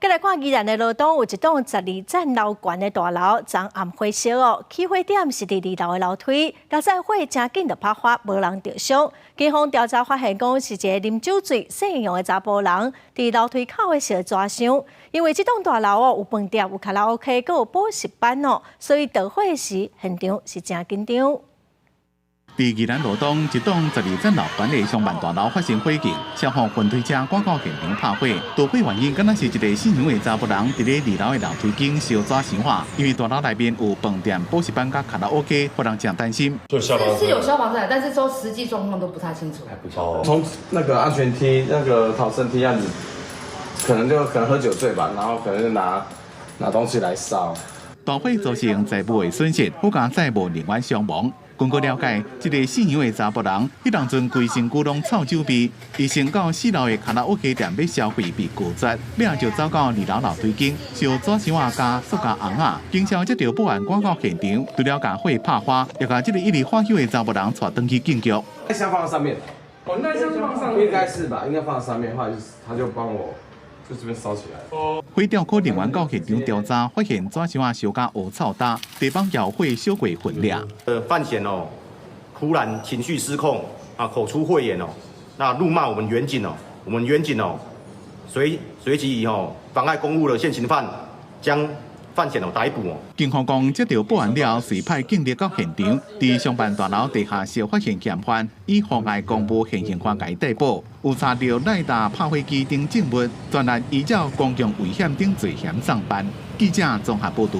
閣來看宜蘭的羅東有一棟12層樓懸的大樓，昨暗火燒哦，起火點是佇二樓的樓梯，佳哉火誠緊就拍發，無人著傷。警方調查發現，講是一个啉酒醉、姓楊的查埔人，佇樓梯口的時候紙傷。因為這棟大樓哦有飯店、有卡拉 OK、閣有補習班哦，所以著火時現場是誠緊張。佇宜蘭羅東一棟12層樓懸的商辦大樓發生火警，消防雲梯車趕到現場拍火。導火原因敢若是一个姓楊的查埔人佇咧二樓的樓梯間燒紙傷火。因為大樓內面有飯店、補習班佮卡拉 OK，予人誠擔心。是有消防車，但是說實際狀況都不太清楚。從那個安全梯、那個逃生梯樣子，可能就可能喝酒醉吧，然後可能就拿東西來燒。大火造成財物的損失，好佳哉無人員傷亡。根據了解，這个姓楊的查埔人，彼當陣規身軀攏臭酒味，伊先到四樓的卡拉 OK 店欲消費被拒絕，尾仔就走到二樓樓梯間燒紙箱仔佮塑膠甕仔，警消接著報案趕到現場，除了共火拍花，也共這个一直喝酒的查埔人帶轉去警局。箱放在上面，哦，那箱放上面，應該是吧？應該放在上面的話，就是他就幫我。就這邊燒起來。火調科人員到現場調查，發現紙箱仔燒甲烏臭焦，地板也有火燒過痕跡。范顯哦，突然情緒失控啊，口出穢言哦，那怒罵我們員警哦，我們員警哦，隨即以哦妨礙公務的現行犯將范顯哦逮捕哦。警方講，接到報案了，隨派警力到現場，佇商辦大樓地下室發現嫌犯，以妨礙公務現行犯共伊逮捕。有查著賴達拍火機等證物，專案依照公共危險等罪嫌送辦。記者綜合報導。